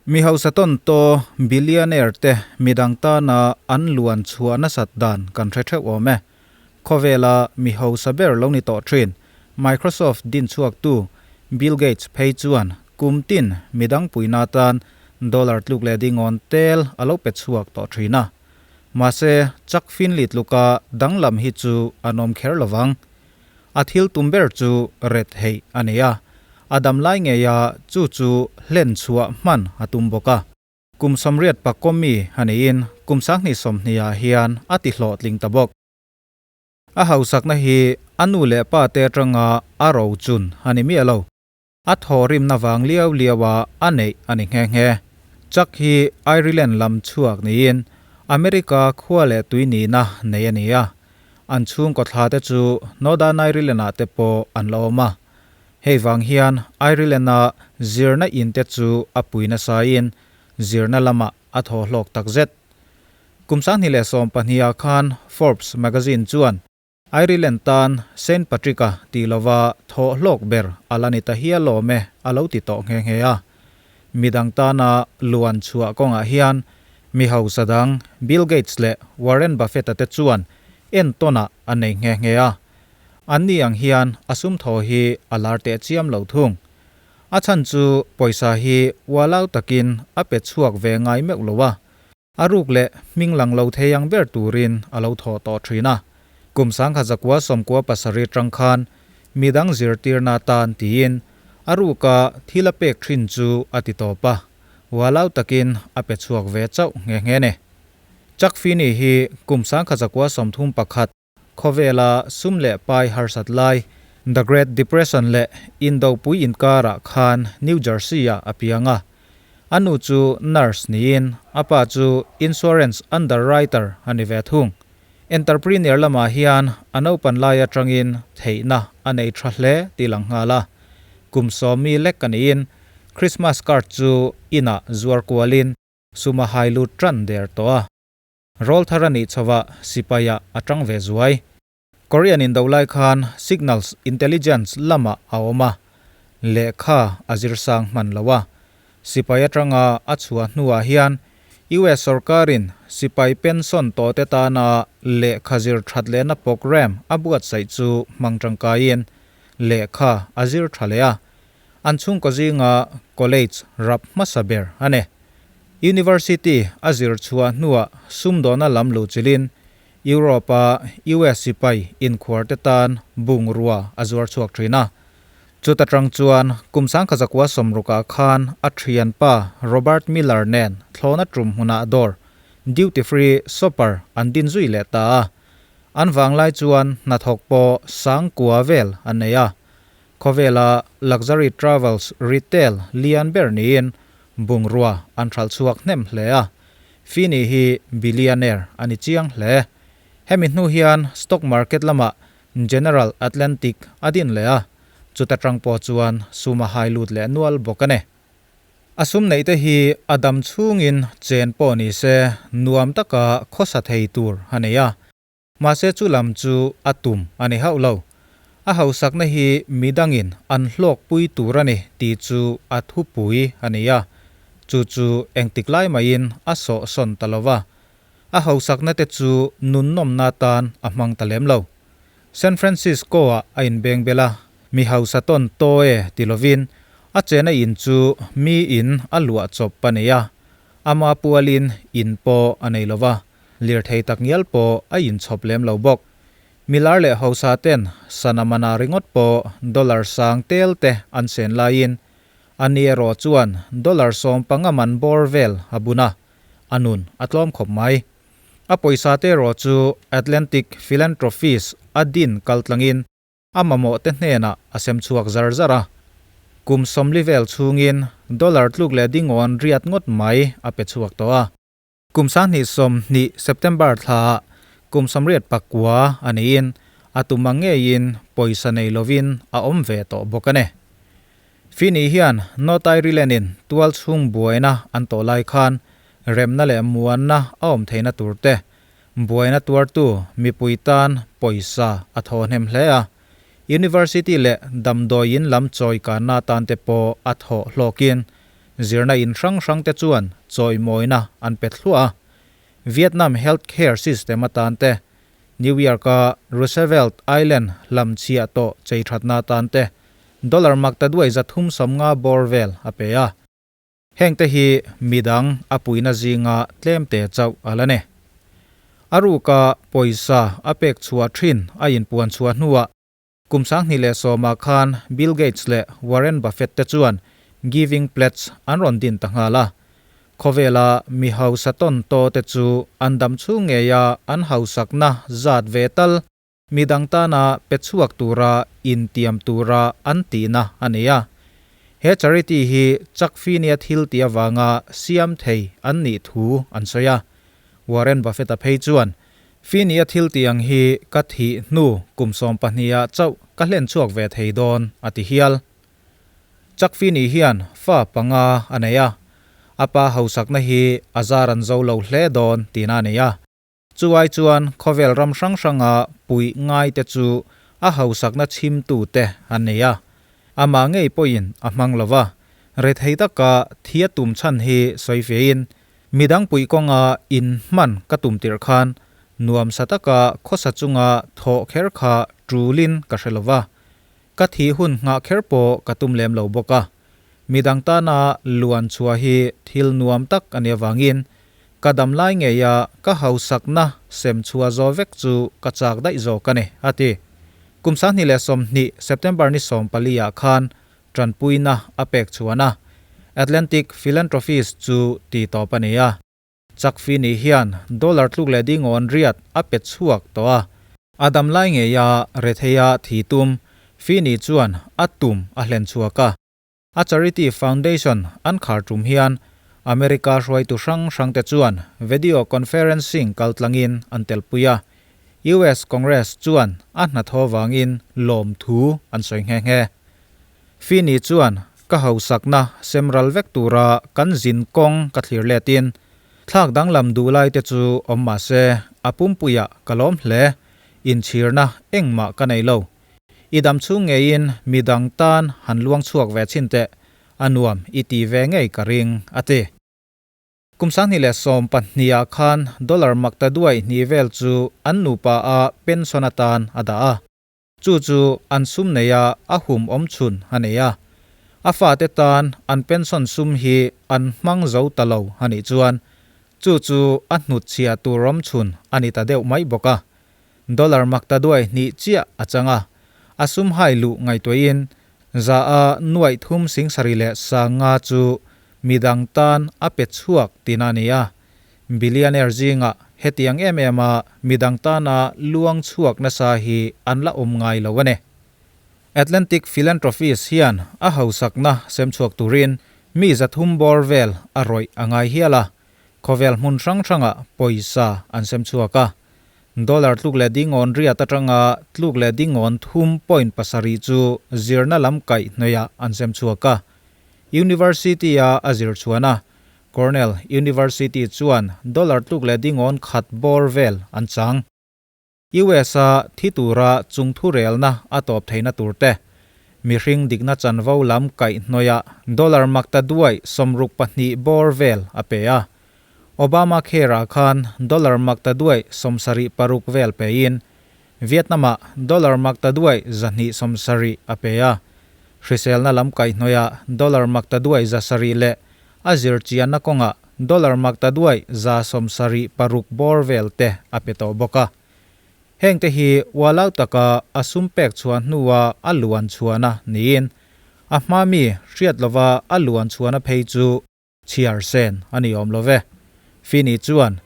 Mi hausa tawntaw billionaire te midang tana an luan chhuah nasat dan kan hre theuh awm e. Khawvela mi hausa ber lo ni tawh thin Microsoft din chhuaktu Bill Gates phei chuan kum tin midang puina tan dollar tluk leh dingawn tel a lo pe chhuak tawh thin a. Mahse, Chuck Finley tluka danglam hi chu an awm kher lovang. A thil tum ber chu ret heih a ni a, a dam lai ngeia chu chu hlen chhuah hman a tum bawk a. Kum 80 pakawmi a niin kum 2020ah hian a ti hlawhtling ta bawk. A hausakna hi a nu leh pa te atanga a rochun a ni miah lo. A thawhrimna vang liau liaua a neih a ni nghe nghe. Chuck hi Ireland lam chhuak niin America khua leh tui nihna nei a ni a. An chhungkaw thla te chu Northern Ireland-ah te pawh an la awm a. Hei vang hian Ireland-a zirna in te chu a pui nasain zirna lamah a thaw hlawk takzet. Kum 2012ah khan Forbes magazine chuan Ireland tan Saint Patrick-a tih lova thawh hlawk ber a la ni ta hial awm e a lo ti tawh nghe nghe a. Midang tana luan chhuah kawngah hian mi hausa dang Bill Gates leh Warren Buffett-a te chuan entawnah a nei nghe nghe a. Anni ang hian a sum thaw hi a lar teh chiam lo thung. A chhan chu pawisa hi ualau takin a pe chhuak ve ngai meuh lo a. A ruk leh hming lang lo thei ang ber turin a lo thawh tawh thin a. Kum 1997 tang khan midang zirtirna tan tiin a ruka thil a pek thin chu a ti tawp a, ualau takin a pe chhuak ve chauh nghe nghe ni. Chuck Feeney hi kum 1931 Khawvela sum leh pai harsat lai, The Great Depression leh Indopui inkarah khan New Jersey-ah a piang a. A nu chu nurse niin a pa chu insurance underwriter a ni ve thung. Entrepreneur lamah hian a naupan lai atangin theihna a nei tha hle tih lang nghal a. Kum 10 lek a niin Christmas card chu inah zuar kualin sum a hai lut tan der tawh a. Rawl thar a nih chhovah sipaiah a tang ve zuai. Korean indo lai khan Signals Intelligence lamah a awm a, lehkha a zir sang hman lo a. Sipai atanga a chhuah hnuah hian US sorkarin sipai pension tawhte tana lehkha zir that lehna program a buatsaih chu hmang tangkaiin lehkha a zir tha leh a. An chhungkaw zinga college rap hmasa ber a ni. University a zir chhuah hnuah sumdawna lam luhchilhin Europe-a US sipai inkhuarte tan bungrua a zuar chhuak thin a. Chuta tang chuan kum 1960ah khan a thianpa Robert Miller nen thlawna tum hmunah dawr, duty free shopper, an din zui leh ta a. An vanglai chuan hnathawk pawh 9000 vel an nei a. Khawvela luxury travels retail lian ber niin bungrua an hralh chhuak hnem hle a, Fini hi billionaire a ni chiang hle. Hemi hnu hian stock market lamah General Atlantic a din leh a, chuta tang pawh chuan sum a hai lut leh nual bawk a ni. A sum neih te hi a dam chhungin chen pawh ni se nuam taka khawsa thei tur a nei a. Mahse chu lam chu a tum a ni hauh lo. A hausakna hi midangin an hlawkpui tur a ni tih chu a thupui a ni a. Chu chu engtik lai maiin a sawhsawn ta lo va. A hausakna te chu nunnawmna atan a hmang ta lem lo. San Francisco-ah a inbeng bel a, mi hausa tawn taw e ti lovin a chena in chu mi in a luah chawp a nei a. Ama pualin in pawh a nei lo va. Lirthei tak ngial pawh a inchhawp lem lo bawk. Milar leh hausa ten sana mana ringawt pawh dollar sang tel te an sen laiin a ni erawh chuan dollar 15 man bawr vel a bun a, a nun a tlawm khawp mai. A pawisa te erawh chu Atlantic Philanthropies a din kaltlangin a mamawh te hnenah a sem chhuak zar zar a. Kum 40 vel chhungin dollar tluk leh dingawn riat ngawt mai a pe chhuak tawh a. Kum 2020 September thlaah kum 89 a niin a tum ang ngeiin pawisa nei lovin a awm ve tawh bawk a ni. Fini hian North Ireland-in tual chhung buaina an tawh lai khan remna leh muanna a awm theihna tur te, buaina tuartu mipui tan pawisa a thaw hnem hle a. University leh damdawiin lam chawi kanna tan te pawh a thawh hlawkin. Zirna in hrang hrangte chuan chawimawina an pe thluah a. Vietnam health care system atan te, New York-a Roosevelt Island hlamchhiah tawh cheithatna atan te dollar maktaduai 350 bawr vel a pe a. Hengte hi midang a puina zinga tlemte chauh a la ni. A ruka pawisa a pek chhuah thin a inpuan chhuah hnuah kum 2010ah khan Bill Gates leh Warren Buffett te chuan Giving Pledge an rawn din ta nghal a. Khawvela mi hausa tawn taw te chu an dam chhung ngeia an hausakna zat ve tal midang tana pe chhuak tura intiam tura an tihna a ni a. He charity hi Chuck Finney-a thil tih avanga siam thei an nih thu an sawi a. Warren Buffett-a phei chuan, Finney-a thil tih ang hi ka thih hnu kum 12ah chauh ka hlen chhuak ve thei dawn, a ti hial. Chuck Finney hian fa panga a nei a, a pa hausakna hi a zar an zo lo hle dawn tihna a nei a. Chu ai chuan khawvel ram hrang hranga puih ngaite chu a hausakna chhimtute an nei a, amah ngei pawhin a hmang lo va, rethei taka thi a tum chhan hi sawi fein, midang puih kawnga inhman ka tum tirh khan nuamsa taka khawsa chunga thawh kher kha tulin ka hre lo va, ka thih hun nghah kher pawh ka tum lem lo bawk a. Midang tana luan chhuah hi thil nuam tak a nih avangin ka dam lai ngeia ka hausakna sem chhuah zawh vek chu ka chak daih zawk a ni, a ti. Kum 2020 September ni 14 ah khan tanpuina a pek chhuan a, Atlantic Philanthropies chu ti tawp a ni a. Chuck Finney hian dollar tluk leh dingawn riat a pe chhuak tawh a. A dam lai ngeia retheia thi tum, Finney chuan a tum a hlen chhuak a. A charity foundation an khar tum hian America hruaitu hrang hrangte chuan video conferencing kaltlangin an telpui a. US Congress chuan a hnathawh vangin lawmthu an sawi nghe nghe. Finney chuan ka hausakna semral vek tura kan zin kawng ka thlir letin thlak danglam duh lai te chu awm mah se a pumpuiah ka lawm hle, inchhirna engmah ka nei lo. I dam chhung ngeiin midang tan han luang chhuak ve chhin teh, a nuam i ti ve ngei ka ring, a ti. Kum 2012ah khan dollar maktaduai hnih vel chu an nupa a pension atan a dah a. Chu chu an sum neia a hum awm chhun a nei a. A fate tan an pension sum hi an hmang zo ta lo a nih chuan chu chu a hnutchhiah tur awm chhun a ni ta deuh mai bawk a. Dollar maktaduai hnih chiah a chang a, a sum hai luh ngaihtuahin za a nuaih thum singsarih leh sanga chu midang tan a pe chhuak tihna a ni a. Billionaire zingah hetiang em em a midang tana luang chhuak nasa hi an la awm ngai lo a ni. Atlantic Philanthropies hian a hausakna sem chhuak turin mi 300 bawr vel a rawih a ngai hial a, khawvel hmun hrang hrangah pawisa an sem chhuak a. Dollar tluk leh dingawn riat atanga tluk leh dingawn thum point pasarih chu zirna lam kaih hnawihah an sem chhuak a. University-a a zir chhuan a, Cornell University chuan dollar tluk leh dingawn khat bawr vel an chang. US-a thi tura chungthu relna a tawp theihna tur te, mihring dikna chanvo lam kaih hnawihah dollar makta duai 62 bawr vel a pe a. Obamacare-ah khan dollar makta duai 76 vel pein Vietnam-ah dollar makta duai 270 a pe a. Hriselna lam kaih hnawihah dollar makta duai 700 leh a zir chianna kawngah dollar makta duai 176 bawr vel te a pe tawh bawk a. Hengte hi ualau taka a sum pek chhuah hnua a luan chhuahna niin a hma mi hriat lova a luan chhuahna phei chu chhiar sen a ni awm lo ve. Finney chuan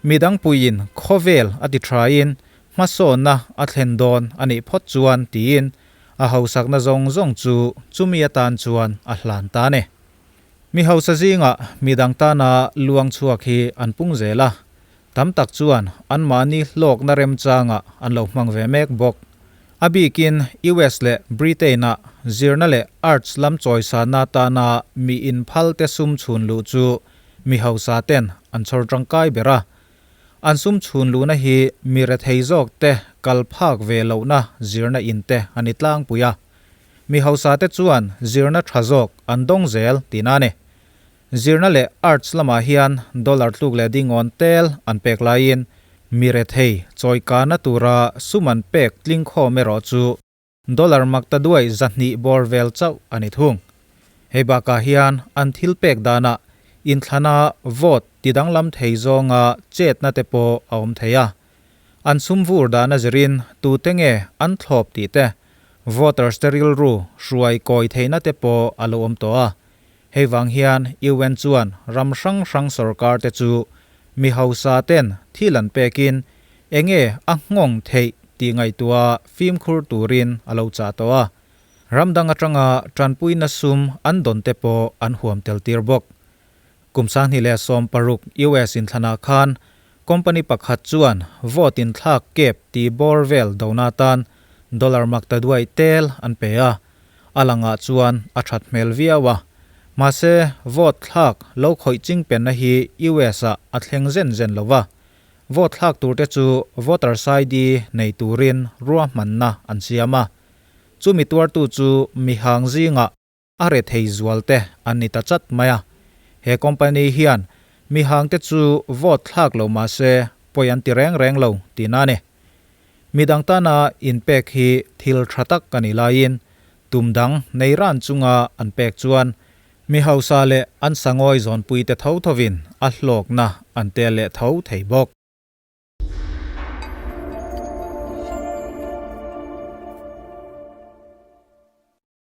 midang puiin khawvel a ti thain hmasawnna a thlen dawn a nih phawt chuan tiin a hausakna zawng zawng chu chumi atan chuan a hlan ta a ni. Mi hausa zingah midang tana luang chhuak hi an pung zel a, tam tak chuan anmahni hlawkna remchangah an lo hmang ve mek bawk. A bikin US leh Britain-ah zirna leh arts lam chawisana atana mi inphalte sum chhun luh chu mi hausa ten an chhawr tangkai ber a. An sum chhun luhna hi mi rethei zawk te kal phak ve lohna zirna in te a ni tlangpui a. Mi hausa te chuan zirna tha zawk an dawng zel tihna a ni. Zirna leh arts lamah hian dollar tluk leh dingawn tel an pek laiin mi rethei chawikana tura sum an pek tling khawm erawh chu dollar maktaduai 200 bawr vel chauh a ni thung. Hei bakah hian an thil pek danah inthlana vote tidanglam thei zawnga chetna te pawh a awm thei a. An sum vur dana zirin tute nge an thlawp tih te, voters te rilru hruai kawi theihna te pawh a lo awm tawh a. Hei vang hian UN chuan ram hrang hrang sorkar te chu mi hausa ten thil an pekin enge a nghawng theih tih ngaihtuah fimkhur turin a lo chah tawh a. Ram dang atanga tanpuina sum an dawn te pawh an huam tel tir bawk. Kum 2016 US inthlana khan company pakhat chuan vote in thlak kep ti bawr vel dona tan dollar maktaduai tel an pe a. A langah chuan a that hmel viau a. Mahse vote thlak lo khawih ching penna hi US ah a thleng zen zen lova. Vote thlak tur te chu voters ID nei turin ruahmanna an siam a. Chumi tuartu chu mi hang zinga a re thei zual te an ni ta chat mai a. He company hian mi hang te chu vote thlak lo mahse pawi an ti reng reng lo tihna a ni. Midang tana in pek hi thil tha tak a ni laiin tum dang nei ran chunga an pek chuan mi hausa leh an sangawi zawnpui te tho thovin a hlawkna an tel leh tho thei bawk.